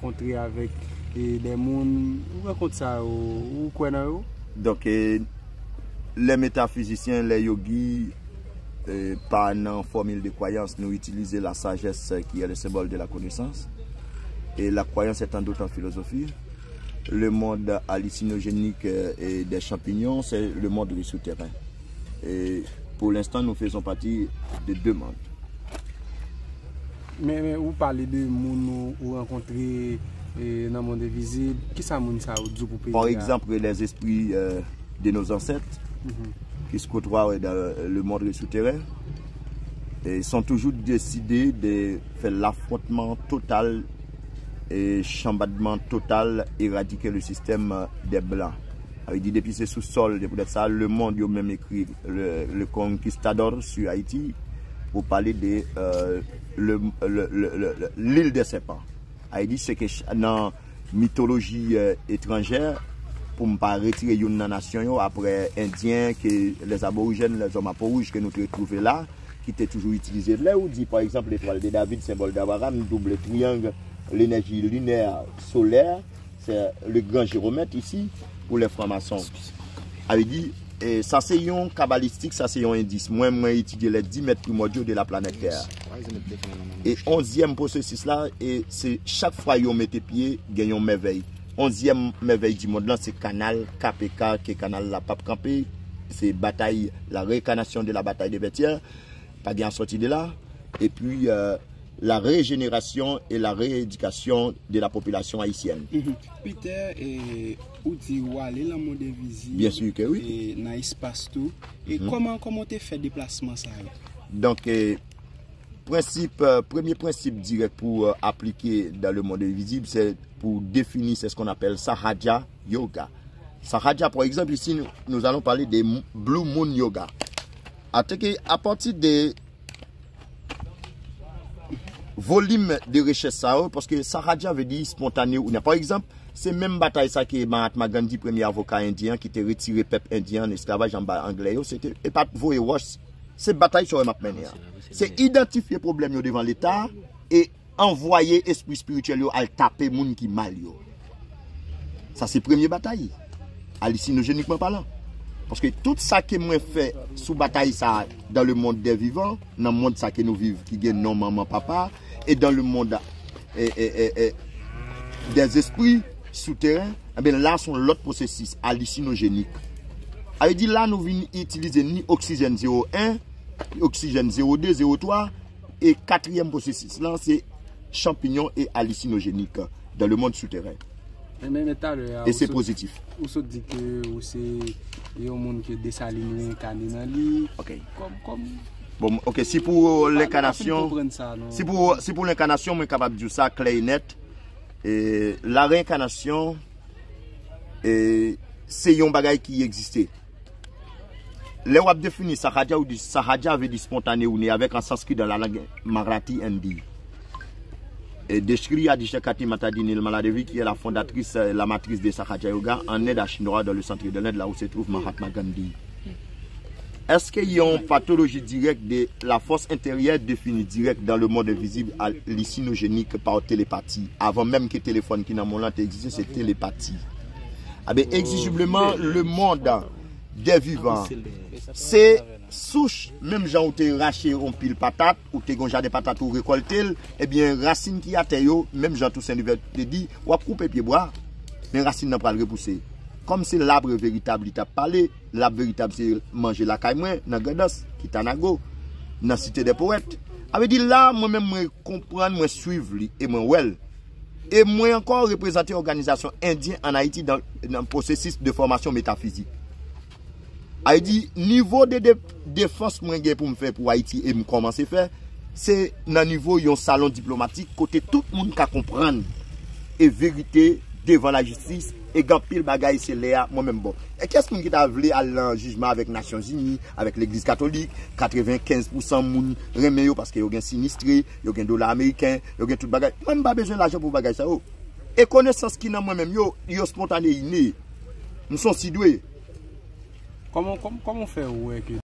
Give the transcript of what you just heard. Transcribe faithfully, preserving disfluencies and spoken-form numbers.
Kontre avèk e, de moun, ou rankont sa yo, ou kwè nan yo? Donk, e, lè metafizisyen, lè yogi, e, pa nan fòmil de kwayans, nou itilize la sagesse qui est le symbole de la connaissance. Et la croyance est en doute en philosophie. Le monde hallucinogénique, e, et des champignons, c'est le monde souterrain. Et pour l'instant, nous faisons partie de deux mondes. Men, men ou pale de moun ou, ou rankontre e, nan mond envizib. Kisa moun sa yo di w pou peyi a? Par exemple, les esprits, euh, de nos ancêtres qui se côtoient dans le monde souterrain et sont toujours décidés de faire l'affrontement total et chambadman total, éradiquer le système des blancs. Sa vle di, depi se sou sòl, se poutèt sa, le monde yo menm ekri le, le Conquistador sur Haïti pour parler de euh, le, le, le, le, le- l'île des serpents. Sa vle di, se ke ch- nan mitoloji euh, etranjè, pou m pa retire youn nan nasyon yo, apre Endyen, ke les Aborigènes, les hommes à peau rouge ke nou te retwouve la, ki te toujou itilize. Lè ou di, pa egzanp, l'étoile de David, symbole d'Abraham, double triangle, l'énergie lunaire, solaire, c'est le grand Jérômètre ici, pour les francs-maçons. Sa vle di, e, sa se yon kabalistik, sa se yon endis. Mwen, mwen etidye les dix maîtres primordiaux de la planète Terre. E onzyèm pwosesis la, e se chak fwa yo mete pye, gen yon mèvèy. Onzyèm mèvèy di mond lan, se kanal K P K, ke kanal la p ap kanpe. Se batay, la réincarnation de la bataille de Vertières. Pa gen an sòti de la. Epi, euh, la régénération et la rééducation de la population haïtienne. Mhm. Peter, e, ou di ou ale nan mond envizib, Bien sûr que oui. E nan espas tou. E kòman, kòman w te fè deplasman sa yo? Donk, e, prensip, euh, premye prensip dirèk pou euh, aplike dans le monde invisible, c'est pour définir, c'est ce qu'on appelle Sahaja Yoga. Sahaja, par exemple, ici, nous, nous allons parler des m- Blue Moon Yoga. Atake, apati de volim de rechèch sa yo, paske Sahaja vle di spontane ou nan. Pa egzanp, se menm batay sa ke Mahatma Gandhi, premye avoka endyen an, ki te retire pèp endyen an esklavaj anba anglè yo, se te, e pa t voye wòch. Se batay sa yo m ap mennen an. Se idantifye pwoblèm yo devan Leta e anvwaye espri espirityèl yo al tape moun ki mal yo. Sa se premye batay, alusinojenikman palan. Paske tout sa ke mwen fè sou batay sa a, dans le monde des vivants, nan mond sa ke nou viv, ki gen non manman papa, e dans le monde e, e, e, e, des esprits souterrains, ebyen la se yon lòt pwosesis alusinojenik. Sa vle di la nou vin itilize ni oksijèn zewo en, oksijèn zewo de, zewo twa, e katriyèm pwosesis lan se champignon et hallucinogénique dans le monde souterrain. Men, men, men talè a, E ou se sot, pozitif. Ou sot di ke ou se yon moun ke Desalin renkane nan li. Ok. Kòm, kòm Bon, ok, si pou Pa, pa fin lenkanasyon, konprann sa, non. si pou, si pou lenkanasyon, mwen kapab di w sa klè e nèt. E, la reincarnation, e, se yon bagay ki egziste. Lè w ap defini Sahadya, ou di Sahadya vle di spontane ou ne avèk an sanskrit dans la langue Marathi Hindi. E, Deshkriya Dishakati Matadi Nirmala Devi, qui est la fondatrice, euh, la matrice de Sahadya Yoga en Inde, à Chindwara, dans le centre de l'Inde, là où se trouve Mahatma Gandhi. Èske yon patoloji dirèk de la force intérieure définie direct dans le monde invisible hallucinogénique par télépathie? Avan menm ke telefòn ki nan men w lan te egziste, se telepati. Aben, egzijibleman, le monde des vivants, se souch, menm jan ou te rache yon pil patat, ou te gon jaden patat ou rekòlte l, ebyen, rasin ki atè yo, menm jan Toussaint Louverture te di, w ap koupe pye bwa, men rasin nan pral repouse. Kòm se l'arbre véritable li t ap pale, l'arbre véritable se manje lakay mwen, nan Grandans, Kitanago, nan Cité des Poètes. Sa vle di la, mwen menm, mwen konprann, mwen swiv li, e mwen wè l. E mwen ankò reprezante òganizasyon endyen ann Ayiti nan, nan pwosesis de fòmasyon metafizik. Sa vle di, nivo de, de defans mwen gen pou m fè pou Ayiti e m kòmanse fè, se nan nivo yon salon diplomatik kote tout moun ka konprann e verite devan lajistis, e gen anpil bagay se lè a, mwen menm bon. E kiyès moun ki ta vle al nan jijman avèk Nasyonzini, avèk Legliz Katolik, katrevenkenz pousan moun renmen yo paske yo gen sinistre, yo gen dola ameriken, yo gen tout bagay. Mwen m pa bezwen lajan pou bagay sa yo. E konesans ki nan mwen menm yo, yo spontane, ine. M se yon sidwe. Kòman, kòm- kòman w fè wè ke